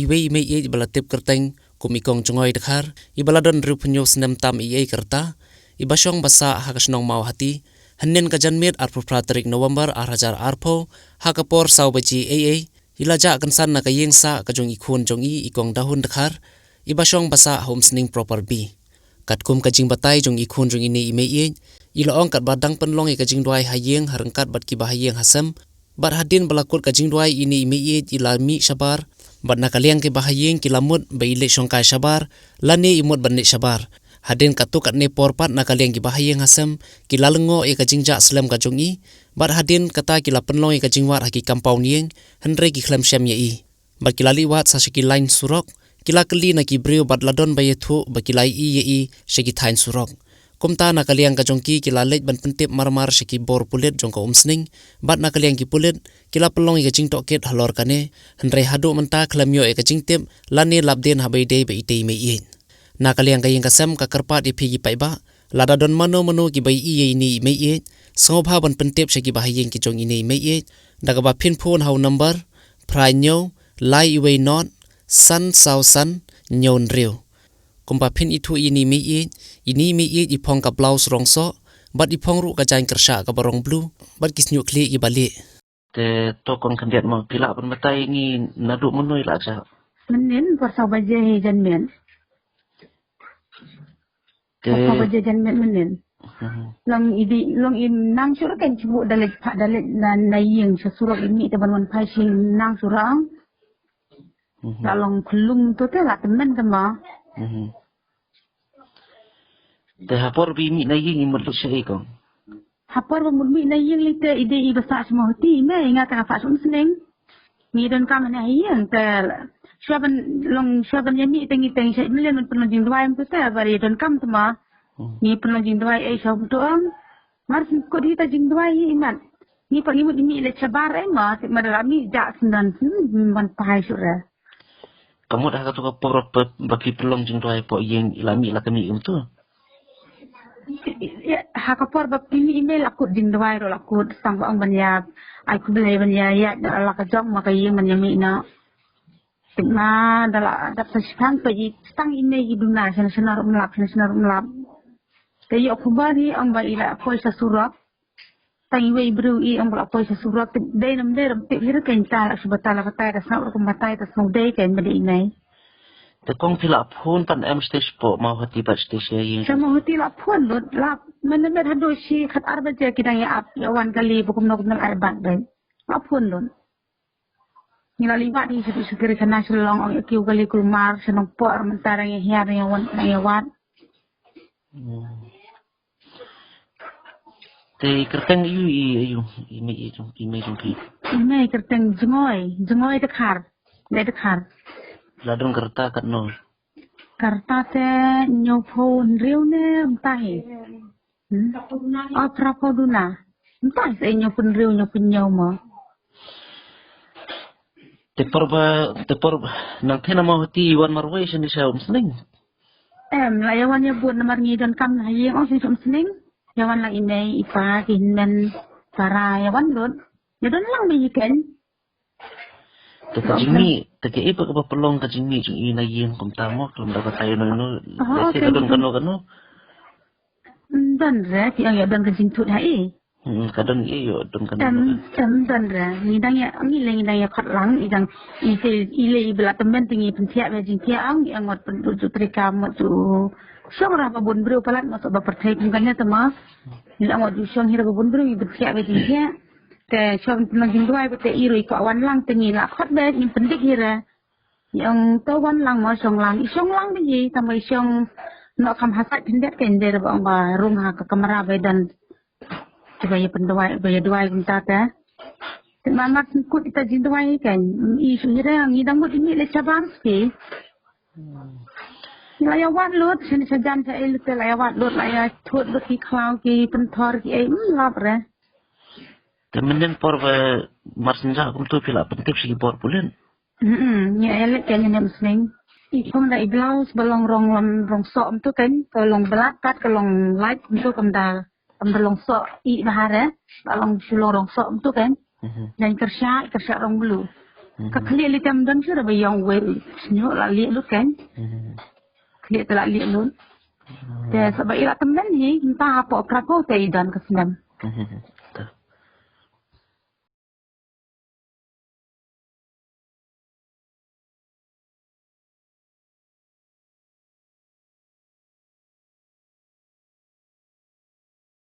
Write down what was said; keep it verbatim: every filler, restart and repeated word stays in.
iwei i mei ïeit ba la tip kyrteng kum i Kong Jngoi Dkhar, i ba la don hynriewphew snem tam i ei ka rta, i ba shong ba sah ha ka shnong Mawhati, hynnin ka janmiet arphew phra tarik November ar hajar arphew, ha ka por saw baje ei ei, i la jah kynsan na ka ïing sah ka jong i khun jong i, i Kong Dahun Dkhar, i ba shong ba sah ha Umsning Proper B. Katkum ka jingbatai jong i khun jong ine i mei ïeit, i la ong katba dang pynlong ïa ka jingduwai ha ïing ha ryngkat bad ki ba ha ïing ha sem, bad hadien ba la kut ka jingduwai ine i mei ïeit i la mih shabar, bad na ka liang ki ba ha ïing ki la mut ba i leit shongkai shabar, lane i mut ban leit shabar. Hadien katto katne por pat na ka liang ki ba ha ïing ha sem, ki la lyngngoh ïa ka jingjah slem ka jong i, bad hadien kata ki la pynlong ïa ka jingwad ha ki compound ïing, hynrei ki khlem shem ïa i. Bad ki la leit wad sa sha ki lain surok, ki la kylli na ki briew bad la don ba ïathuh ba ki la ïohi ïa i sha ki thaiñ surok. Kumta na ka liang ka jong ki ki la leit ban pyntip mar mar sha ki bor pulit jong ka Umsning, bad na ka liang ki pulit, ki la pynlong ïa ka jingtohkit halor kane, hynrei haduh mynta khlem ïoh ïa ka jingtip, lane lap dien haba ïadei bad itei i mei ïeit. Na ka liang ka ïing ka sem ka kyrpad ïa phi ki paidbah, lada don mano mano ki ba ïohi ïa ine i mei ïeit, sngewbha ban pyntip sha ki ba ha ïing ki jong ine i mei ïeit, da kaba phin phone ha u number, phra hynñiew, lai wei not, san saw san, hynñiew hynriew. Kumba phin ithuh ïa ine i mei ïeit, ine i mei ïeit i phong ka blouse rong soh, bad i phong ruh ka jaiñ kyrshah kaba rong blue, bad ki shñiuh khlieh ki ba lieh. Te to kong khyndiat mo, phi lah ban batai ngi naduh mynno i la jah? Mynnin por saw baje hi janmiet. Te por saw baje janmiet mynnin. Hmm. Long i dei, long i nang shuh ruh kan, shu buh da leit pha da leit na, na ïing sha surok i mih te ban wan phai sha ïing nang shuh ruh. Hmm. La long khyllung to te la tymmen te mo. Hmm. Te ha por ba i mih na ïing i mut leit shaei kong? Ha por ba mut mih na ïing lei te i dei i ba sah sha Mawhati, i mei, nga te nga sah sha Umsning. Ngi donkam hangne ha ïing te shuwa ban long, shuwa ban ïa mih te ngi te ngi shait mlien ban pynlong jingduwai mynta te ba ïa donkam te mo. Hmm. Ngi pynlong jingduwai ei sha mynta ong. Mar shu kut hi ta jingduwai hi i mat. Ngi pat ngi mut i mih leit shabar ei mo, te ma da la mih jah shen don, hmm, ban phai shuh re. Ka mut ha kato ka por ba, ba phi pynlong jingduwai hapoh ïing i la mih la ka mih kumto? Ïa, ha ka por ba phi mih i mei la kut jingduwai ruh la kut, tang ba ong ban ïa ai khublei ban ïa ïaid noh la ka jong ma ka ïing ban ïa mih noh. Te ma da la dap sa shipang peit i tang i mei i duna shano shano ruh ym lap, shano shano ruh ym lap. Te ïoh khubor hi ong ba i la poi sha surok. Tang iwei i briew i ong ba la poi sha surok, te dei ne ym dei ruh ym tip hi ruh kein, ta la shu batai la batai, ta sngewbha ruh kum batai, ta sngewdei kein ba dei i mei. Te kong phi la phone pat em sha shatei shapoh Mawhati pat shatei sha ïing? Sha Mawhati la phone lut, la mynta met haduh shi khat ar baje ki dang ïa ap ïa wan kali ba kumno kumno la ai bat dei. La phone lut. Ngi la leit wad hi sha, sha Gari Khana Shillong, ong ïa kiew kali kulmar sha Nongpoh, mynta dang ïa hiar dang ïa wan dang ïa wad. Hmm. Te kyrteng aiu i, aiu i mei, i jong, i mei jong phi? I mei kyrteng Jngoi, Jngoi Dkhar. Dei Dkhar. La don ka rta katno? Ka rta te hynñiewphew hynriew ne mynta hi. Hmm? Oh, phraphew duna. Mynta hi sa hynñiewphew hynriew, hynñiewphew hynñiew mo. Te por ba, te por ba, nang phi na Mawhati wan marwei shane sha Umsning? Em, la ïa wan ïa bud namar ngi donkam na ha ïing, ong shane sha Umsning. Ïa wan lang i mei, i pa, ki hynmen, para, ïa wan lut. Ïa don lang ba ïa kein. Te ka jingmih, te kaei pat kaba pynlong ka jingmih jong i na ïing kumta mo, khlem da batai ïano ïano. Oh, lehse ka don kano kano. Ym don re, phi ong ïa don ka jingthut ha i. Hmm, ka don i ïa don kano. Em, em don re. Ngi dang ïa, ngi lei ngi dang ïa khot lang, i dang, i te, i lei i ba la tymmen te ngi pynthiah ba jingthiah ong, ngi ong ngot pynduh ju trei kam ngot ju shong ra ba bun briew palat mo, shuh ba pyrthei kum kane te mo. Ngi la ngot ju shong hi ra ba bun briew ngi pynthiah ba jingthiah. Te shong pynlong jingduwai ba te i ruh i kwah wan lang te ngi la khot ba ngin pyndik hi re. Ngi ong to wan lang mo, shong lang, i shong lang ba ngi tang ba i shong noh kham ha sait khyndiat kein, dei re ba ong ba rung ha ka kamra ba i don. Te ba ïa pynduwai, ba ïa duwai kumta te. Te ma mat kut ita jingduwai kein, i shu hi re, ngi dang mut i mih leit shabar ski. La ïa wad lut, shane shajan sha ei lut te la ïa wad lut, la ïa thut lut ki khlaw ki pynthor ki ei, ym lap re. Te mynnin por ba mar synjah kumto phi la pyntip sha ki bor pulit? Hmm, ngi ïa leit kein mynnin sning. I phong da i blouse ba long rong, long rong soh kumto kein, ka long blat pat ka long light kumto, kam da, kam da long soh i bha re, ba long shu long rong soh kumto kein. Mhm. Jaiñ kyrshah, kyrshah rong blue. Ka khlieh lei te ym don shuh, da ba ïong wei sñiuh la lieh lut kan. Khlieh te la lieh lut. Te sa ba i la tymmen hi, mynta hapoh Krakow te i don ka snem.